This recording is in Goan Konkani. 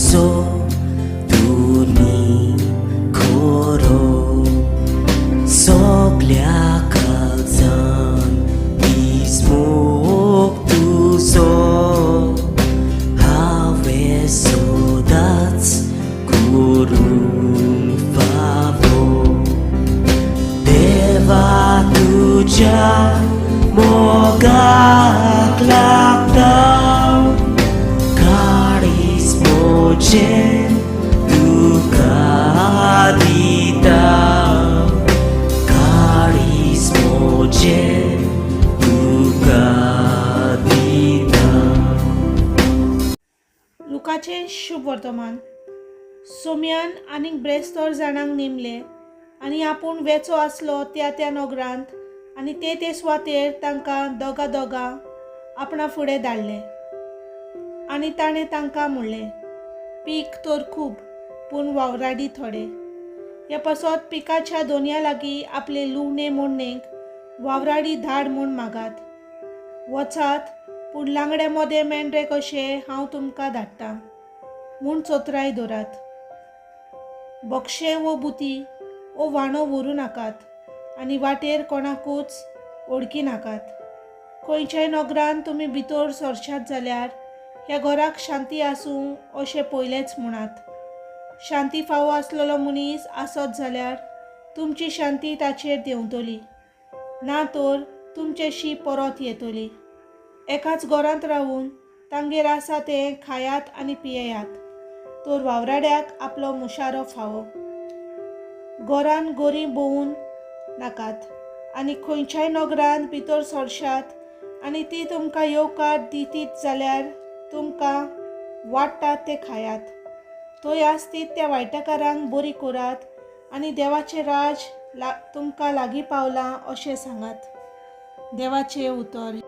तुजो तुनी खरो सगल्या काळजान मोग तुजो हांवें सदांच करूंक फावो. देवा तुज्या मोगाक लागता काळीज म्हजें तुका दिता, काळीज म्हजें तुका दिता. लुकाचें शुभ वर्तमान. सोम्यान आनीक ब्रेस्तर जाणांक नेमले आनी आपूण वेचो आसलो त्या त्या नगरांत आनी ते ते सुवातेर तांकां दोगां दोगां आपणा फुडें धाडले. आनी ताणें तांकां म्हणलें, पीक तर खूब पूण वावराडी थोडे. हे पासत पिकाच्या दोनया लागीं आपले लुवणे मोडणेक वावराडी धाड म्हूण मागात. वचात, पूण लांगड्या मोदें मेंढरे कशे हांव तुमकां धाडटां म्हूण चोत्राय दवरात. बक्षें वो बुती वो व्हाणो व्हरूं नाकात आनी वाटेर कोणाकूच वळखी नाकात. खंयच्याय नगरान तुमी भितर सरशात जाल्यार ह्या घराक शांती आसूं अशें पयलेंच म्हणात. शांती फावो आसलेलो मनीस आसत जाल्यार तुमची शांती ताचेर देंवतली, ना तर तुमचेशी परत येतली. एकाच घरांत रावून तांगेर आसा तें खायात आनी पियेयात, तर वावराड्याक आपलो मुशारो फावो. घरान गोरीं भोंवून नाकात आनी खंयच्याय नगरांत भितर सरशात आनी ती तुमकां येवकार दितीत जाल्यार तुमकां वाडटात ते खायात. थंय आसतीत त्या वायटकारांक बरी करात आनी देवाचें राज तुमकां लागीं पावलां अशें सांगात. देवाचें उतर.